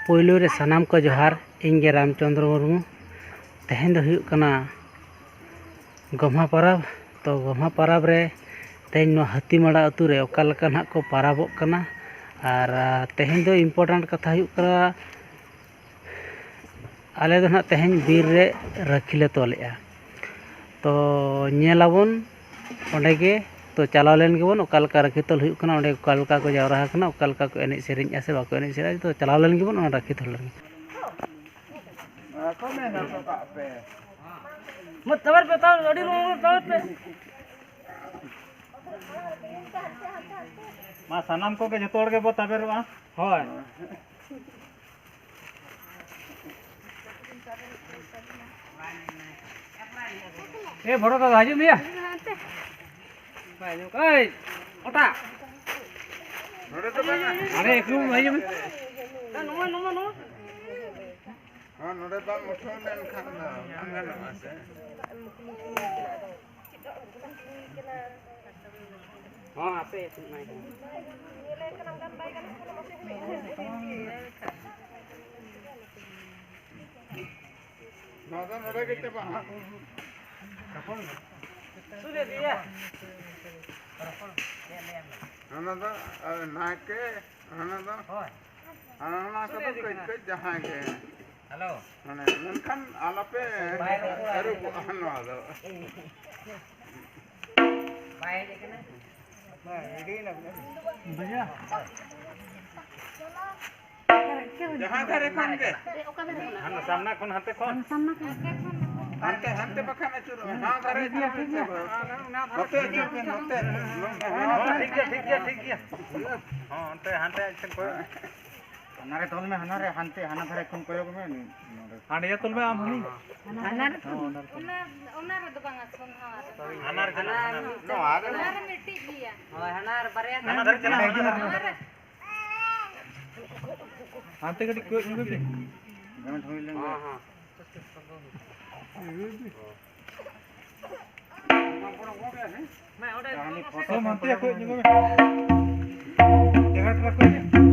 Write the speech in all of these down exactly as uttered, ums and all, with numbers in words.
ᱯᱳᱭᱞᱳ ᱨᱮ ᱥᱟᱱᱟᱢ ᱠᱚ ᱡᱚᱦᱟᱨ, ᱤᱧ ᱜᱮ ᱨᱟᱢᱪᱚᱸᱫᱽᱨᱚ ᱢᱩᱨᱢᱩ᱾ ᱛᱮᱦᱮᱧ ᱫᱚ ᱦᱩᱭᱩᱜ ᱠᱟᱱᱟ ᱜᱚᱢᱦᱟ ᱯᱚᱨᱚᱵᱽ᱾ ᱛᱚ ᱜᱚᱢᱦᱟ ᱯᱚᱨᱚᱵᱽ ᱨᱮ ᱛᱮᱦᱮᱧ ᱱᱚᱣᱟ ᱦᱟᱹᱛᱤᱢᱟᱲᱟ ᱟᱹᱛᱩ ᱨᱮ ᱚᱠᱟ ᱞᱮᱠᱟ ᱱᱟᱦᱟᱜ ᱠᱚ ᱯᱚᱨᱚᱵᱚᱜ ᱠᱟᱱᱟ᱾ ᱟᱨ ᱛᱮᱦᱮᱧ ᱫᱚ important ᱠᱟᱛᱷᱟ ᱦᱩᱭᱩᱜ ᱠᱟᱱᱟ, ᱟᱞᱮ ᱫᱚ ᱱᱟᱦᱟᱜ ᱛᱮᱦᱮᱧ ᱵᱤᱨ ᱨᱮ ᱨᱟᱹᱠᱷᱤ ᱞᱮ ᱛᱚᱞᱮᱜᱼᱟ᱾ ᱛᱚ ᱧᱮᱞᱟᱵᱚᱱ ᱚᱸᱰᱮ ᱜᱮ᱾ ᱛᱚ ᱪᱟᱞᱟᱣ ᱞᱮᱱ ᱜᱮᱵᱚᱱ, ᱚᱠᱟ ᱞᱮᱠᱟ ᱨᱟᱹᱠᱷᱤ ᱛᱚᱞ ᱦᱩᱭᱩᱜ ᱠᱟᱱᱟ, ᱚᱸᱰᱮ ᱚᱠᱟ ᱞᱮᱠᱟ ᱠᱚ ᱡᱟᱣᱨᱟ ᱟᱠᱟᱱᱟ, ᱚᱠᱟ ᱞᱮᱠᱟ ᱠᱚ ᱮᱱᱮᱡ ᱥᱮᱨᱮᱧᱮᱜᱼᱟ ᱥᱮ ᱵᱟᱠᱚ ᱮᱱᱮᱡ ᱥᱮᱨᱮᱧᱟ᱾ ᱛᱚ ᱪᱟᱞᱟᱣ ᱞᱮᱱ ᱜᱮᱵᱚᱱ ᱚᱱᱟ ᱨᱟᱹᱠᱷᱤ ᱛᱚᱞ ᱞᱮᱱ ᱜᱮ᱾ ᱢᱟ ᱛᱟᱵᱮᱨ ᱯᱮ, ᱛᱟᱵᱮᱨ, ᱟᱹᱰᱤ ᱞᱚᱜᱚᱱ ᱛᱟᱵᱮᱨ ᱯᱮ᱾ ᱢᱟ ᱥᱟᱱᱟᱢ ᱠᱚᱜᱮ ᱡᱚᱛᱚ ᱦᱚᱲ ᱜᱮᱵᱚ ᱛᱟᱵᱮᱨᱚᱜᱼᱟ᱾ ᱦᱳᱭ᱾ ᱮ ᱵᱚᱲᱚ ᱫᱟᱫᱟ, ᱦᱤᱡᱩᱜ ᱢᱮᱭᱟ᱾ ᱵᱟᱭ ᱟᱸᱡᱚᱢ ᱠᱟᱱᱟ᱾ ᱮᱭ, ᱚᱴᱟ᱾ ᱱᱚᱰᱮ ᱫᱚ ᱵᱟᱝᱟ᱾ ᱟᱨᱮ, ᱮᱠᱫᱚᱢ ᱦᱤᱡᱩᱜ ᱢᱮ᱾ ᱱᱚᱣᱟ, ᱱᱚᱣᱟ, ᱱᱚᱣᱟ᱾ ᱦᱚᱸ, ᱱᱚᱰᱮ ᱵᱟᱝ ᱩᱴᱷᱟᱹᱣ ᱞᱮᱱᱠᱷᱟᱱ ᱫᱚ ᱵᱟᱝ ᱜᱟᱱᱚᱜᱼᱟ ᱥᱮ᱾ ᱦᱚᱸ, ᱟᱯᱮ ᱱᱚᱣᱟ ᱫᱚ ᱱᱚᱰᱮ ᱜᱮ ᱪᱟᱵᱟᱜᱼᱟ᱾ ᱦᱟᱱᱟ ᱫᱚ, ᱟᱨ ᱱᱟᱭᱠᱮ, ᱦᱟᱱᱟ ᱫᱚ, ᱦᱳᱭ᱾ ᱦᱟᱱᱟ ᱠᱚᱫᱚ ᱠᱟᱹᱡ ᱠᱟᱹᱡ ᱡᱟᱦᱟᱸᱭ ᱜᱮ᱾ ᱦᱮᱞᱳ᱾ ᱢᱟᱱᱮ, ᱢᱮᱱᱠᱷᱟᱱ ᱟᱞᱚᱯᱮ ᱵᱟᱭ ᱨᱚᱯᱚᱲᱟ᱾ ᱟᱹᱨᱩᱵᱚᱜᱼᱟ ᱱᱚᱣᱟ ᱫᱚ᱾ ᱵᱟᱭ ᱦᱮᱡ ᱟᱠᱟᱱᱟ? ᱵᱷᱟᱭᱟ᱾ ᱡᱟᱦᱟᱸ ᱫᱷᱟᱨᱮ ᱠᱷᱚᱱ ᱜᱮ᱾ ᱦᱟᱱᱟ ᱥᱟᱢᱱᱟ ᱠᱷᱚᱱ, ᱦᱟᱱᱛᱮ ᱠᱷᱚᱱ᱾ ᱦᱟᱱᱛᱮ, ᱦᱟᱱᱛᱮ ᱵᱟᱠᱷᱟᱱ ᱟᱹᱪᱩᱨᱚᱜ ᱢᱮ᱾ ᱱᱚᱣᱟ ᱫᱷᱟᱨᱮ ᱟᱹᱪᱩᱨ ᱯᱮ᱾ ᱱᱚᱛᱮ ᱟᱹᱪᱩᱨ ᱯᱮ, ᱱᱚᱛᱮ᱾ ᱦᱚᱸ, ᱴᱷᱤᱠ ᱜᱮᱭᱟ, ᱴᱷᱤᱠ ᱜᱮᱭᱟ, ᱴᱷᱤᱠ ᱜᱮᱭᱟ᱾ ᱦᱚᱸ, ᱚᱱᱛᱮ, ᱦᱟᱱᱛᱮ ᱟᱡ ᱴᱷᱮᱱ ᱠᱚᱭᱚᱜ᱾ ᱦᱟᱱᱟᱨᱮ ᱛᱚᱞ ᱢᱮ, ᱦᱟᱱᱟᱨᱮ, ᱦᱟᱱᱛᱮ, ᱦᱟᱱᱟ ᱫᱷᱟᱨᱮ ᱠᱷᱚᱱ ᱠᱚᱭᱚᱜ ᱢᱮ, ᱱᱚᱰᱮ᱾ ᱦᱟᱸᱰᱮ ᱛᱚᱞ ᱢᱮ ᱟᱢ, ᱦᱟᱹᱱᱤ᱾ ᱦᱟᱱᱟ ᱨᱮ ᱛᱚᱞ ᱢᱮ᱾ ᱚᱱᱟ, ᱚᱱᱟ ᱨᱮᱫᱚ ᱵᱟᱝᱟ, ᱥᱚᱱᱦᱟ ᱨᱮ᱾ ᱦᱟᱱᱟ ᱨᱮ, ᱦᱟᱱᱟ ᱨᱮ᱾ ᱱᱚᱣᱟ ᱨᱮ᱾ ᱚᱱᱟ ᱨᱮ ᱢᱤᱫᱴᱤᱡ ᱜᱮᱭᱟ᱾ ᱦᱳᱭ, ᱦᱟᱱᱟ ᱨᱮ ᱵᱟᱨᱭᱟ ᱦᱟᱱᱟ ᱫᱷᱟᱨᱮ ᱪᱟᱞᱟᱜ ᱢᱮ, ᱦᱟᱱᱟ ᱫᱷᱟᱨᱮ᱾ ᱦᱟᱱᱟ ᱨᱮ᱾ ᱦᱟᱱᱛᱮ ᱠᱟᱹᱴᱤᱡ ᱠᱚᱭᱚᱜ ᱧᱚᱜ ᱢᱮ᱾ ᱦᱚᱸ, ᱦᱚᱸ᱾ ᱢᱟ, ᱚᱸᱰᱮ ᱛᱚ, ᱦᱟᱱᱛᱮ ᱠᱚᱭᱚᱜ ᱧᱚᱜ ᱢᱮ᱾ ᱪᱮᱦᱨᱟ, ᱪᱮᱦᱨᱟ ᱠᱚᱭᱚᱜ ᱢᱮ᱾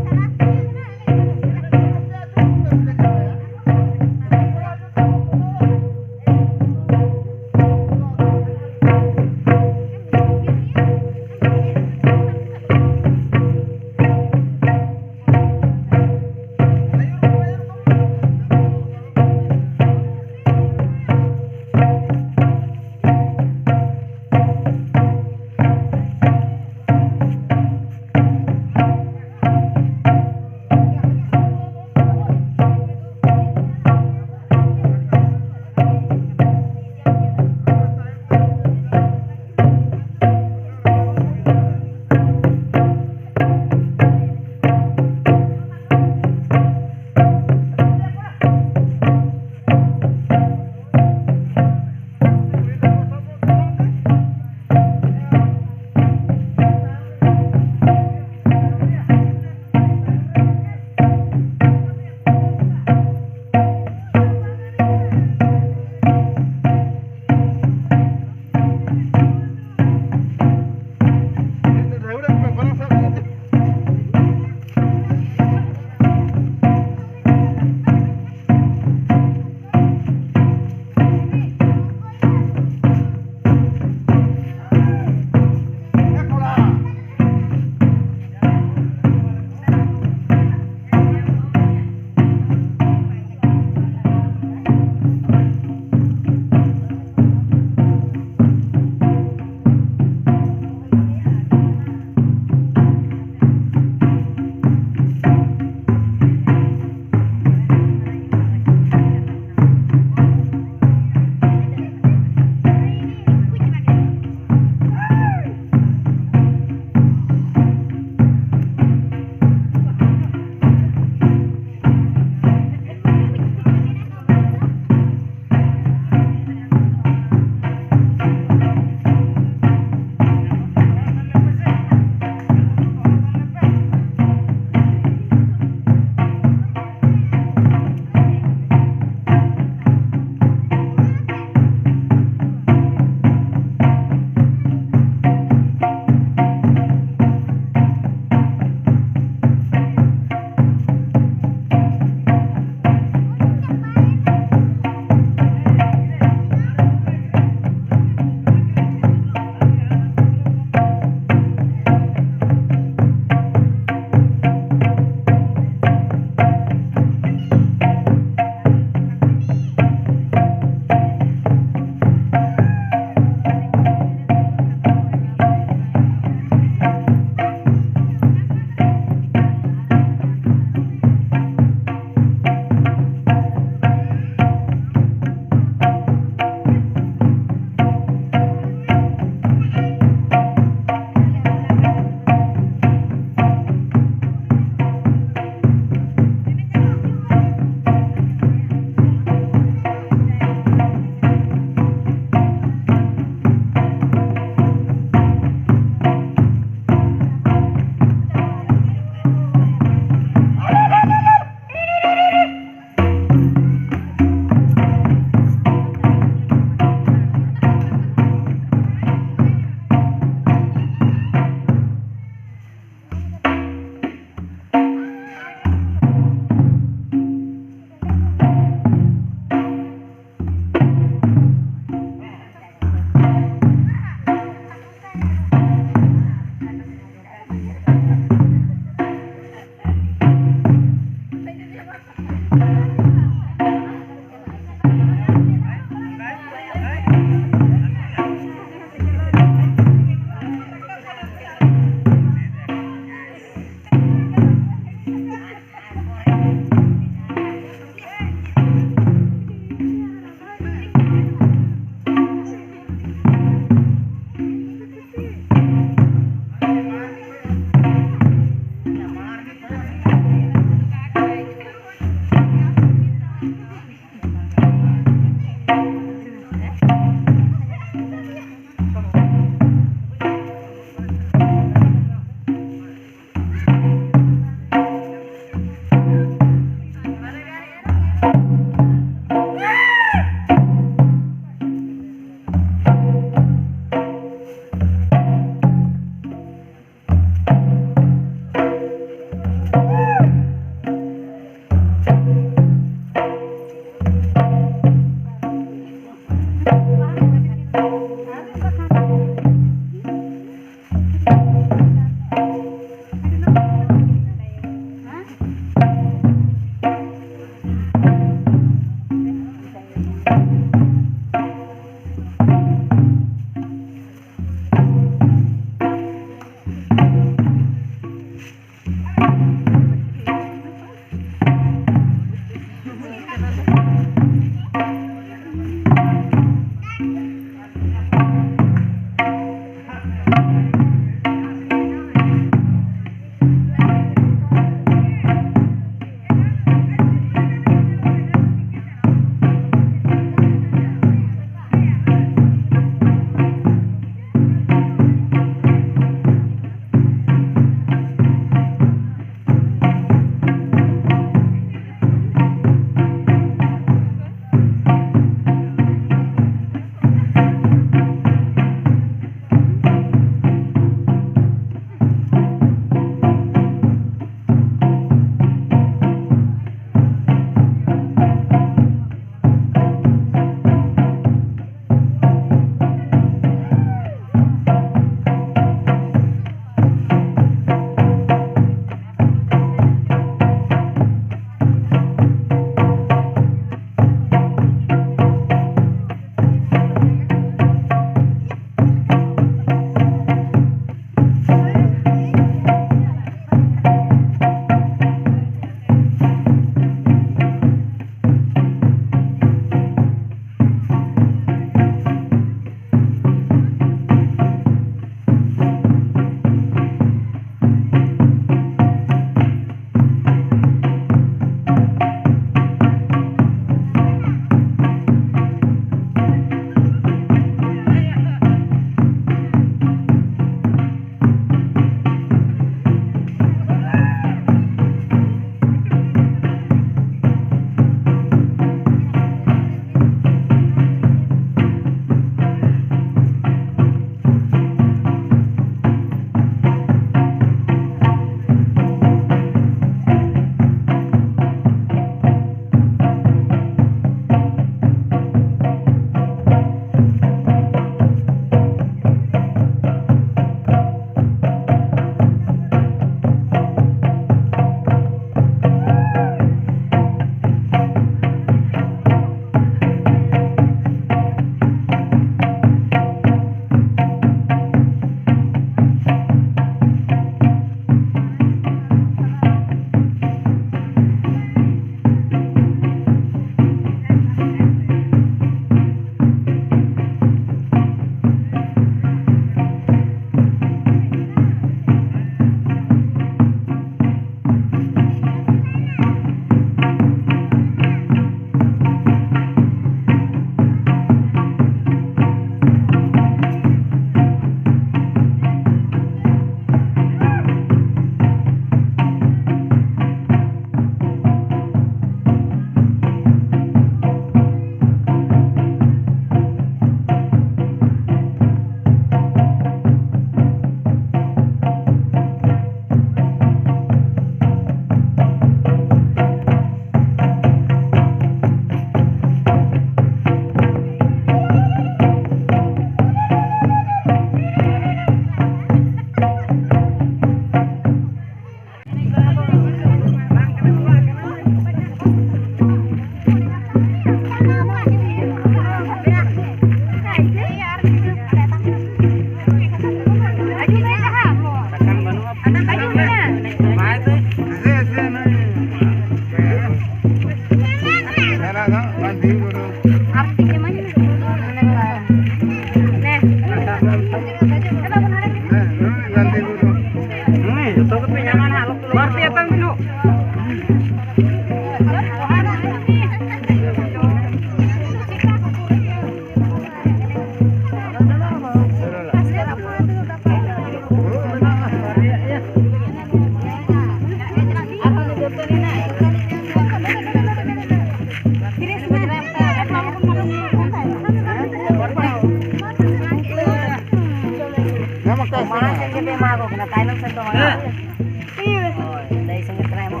ᱦᱳᱭ, ᱞᱟᱹᱭ ᱥᱚᱸᱜᱮ ᱛᱚᱨᱟᱭ ᱢᱟ᱾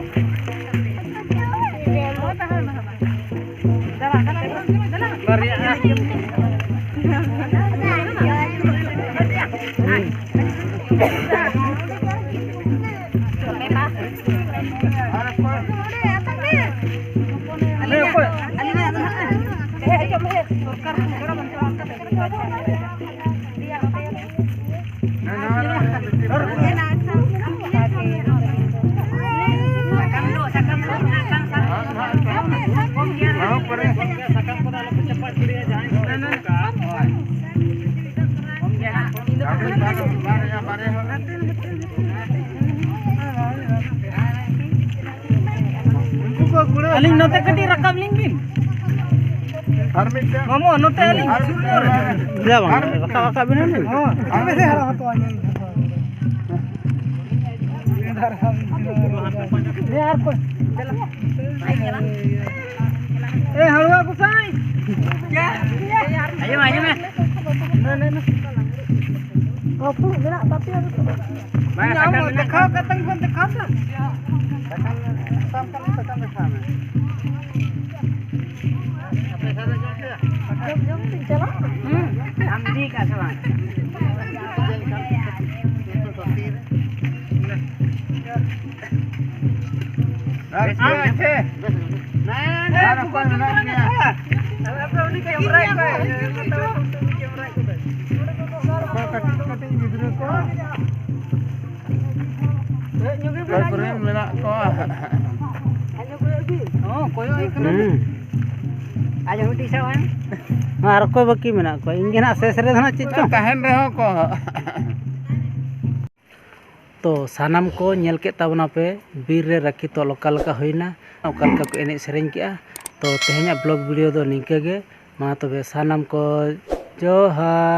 ᱟᱹᱞᱤᱧ ᱱᱚᱛᱮ ᱠᱟᱹᱴᱤᱡ ᱨᱟᱠᱟᱵ ᱞᱤᱧ ᱵᱤᱱ᱾ ᱟᱨ ᱢᱤᱫᱴᱮᱱ᱾ ᱢᱟᱢᱚ, ᱱᱚᱛᱮ ᱟᱹᱞᱤᱧ ᱥᱩᱨ ᱧᱚᱜ ᱨᱮ᱾ ᱪᱮᱫᱟᱜ ᱵᱟᱝ? ᱨᱟᱠᱟᱵ, ᱨᱟᱠᱟᱵ ᱵᱤᱱ ᱟᱹᱞᱤᱧ᱾ ᱦᱚᱸ, ᱟᱨ ᱢᱤᱫᱴᱮᱱ ᱦᱟᱨᱟ ᱦᱚᱛᱚ ᱟᱹᱞᱤᱧ᱾ ᱮ, ᱦᱟᱹᱲᱩᱣᱟ ᱜᱚᱸᱥᱟᱭ᱾ ᱟᱸᱡᱚᱢ ᱢᱮ, ᱟᱸᱡᱚᱢ ᱢᱮ᱾ ᱱᱮ, ᱱᱮ, ᱱᱮ᱾ ᱵᱟᱯᱩ ᱢᱮᱱᱟᱜ ᱛᱟᱯᱮᱭᱟ? ᱵᱟᱝ, ᱧᱟᱢ ᱥᱟᱠᱟᱢ ᱢᱮᱱᱟᱜ ᱫᱮᱠᱷᱟᱣ ᱠᱟᱛᱮ ᱵᱚᱱ ᱫᱮᱠᱷᱟᱣ ᱫᱟ᱾ ᱥᱟᱠᱟᱢ, ᱥᱟᱠᱟᱢ, ᱥᱟᱠᱟᱢ ᱫᱮᱠᱷᱟᱣ ᱢᱮ᱾ ᱡᱚᱢ, ᱡᱚᱢ ᱛᱤᱧ ᱪᱟᱞᱟᱜ᱾ ᱦᱩᱸ, ᱟᱢ ᱤᱫᱤ ᱠᱟᱜ ᱥᱮ ᱵᱟᱝ? ᱟᱨ ᱵᱮᱥ ᱜᱮ᱾ ᱟᱨ ᱚᱠᱚᱭ ᱢᱮᱱᱟᱜ ᱯᱮᱭᱟ? ᱟᱯᱮ ᱩᱱᱤ ᱠᱮᱢᱨᱟᱭ ᱠᱚᱭ᱾ ᱚᱠᱚᱭ ᱠᱟᱹᱴᱤᱡ ᱠᱟᱹᱴᱤᱡ ᱜᱤᱫᱽᱨᱟᱹ ᱠᱚ? ᱚᱠᱚᱭ ᱠᱚᱨᱮᱱ ᱢᱮᱱᱟᱜ ᱠᱚᱣᱟ? ᱦᱚᱸ, ᱠᱚᱭᱚᱜ ᱟᱭ ᱠᱟᱱᱟ᱾ ᱦᱩᱸ᱾ ᱟᱡ ᱦᱚᱸ ᱢᱤᱫᱴᱤᱡ ᱥᱟᱵ ᱟᱭ᱾ ᱟᱨ ᱚᱠᱚᱭ ᱵᱟᱹᱠᱤ ᱢᱮᱱᱟᱜ ᱠᱚᱣᱟ? ᱤᱧ ᱜᱮ ᱱᱟᱜ ᱥᱮᱥ ᱨᱮ ᱫᱚ ᱱᱟᱜ ᱪᱮᱫ ᱪᱚᱝ᱾ ᱛᱟᱦᱮᱱ ᱨᱮᱦᱚᱸ ᱠᱚ᱾ ᱛᱚ ᱥᱟᱱᱟᱢ ᱠᱚ ᱧᱮᱞ ᱠᱮᱫ ᱛᱟᱵᱚᱱᱟ ᱯᱮ ᱵᱤᱨ ᱨᱮ ᱨᱟᱹᱠᱷᱤ ᱛᱚᱞ ᱚᱠᱟ ᱞᱮᱠᱟ ᱦᱩᱭᱱᱟ, ᱚᱠᱟ ᱞᱮᱠᱟ ᱠᱚ ᱮᱱᱮᱡ ᱥᱮᱨᱮᱧ ᱠᱮᱜᱼᱟ᱾ ᱛᱚ ᱛᱮᱦᱮᱧᱟᱜ ᱵᱞᱚᱜ ᱵᱷᱤᱰᱤᱭᱳ ᱫᱚ ᱱᱤᱝᱠᱟᱹ ᱜᱮ᱾ ᱢᱟ ᱛᱚᱵᱮ ᱥᱟᱱᱟᱢ ᱠᱚ ᱡᱚᱦᱟᱨ᱾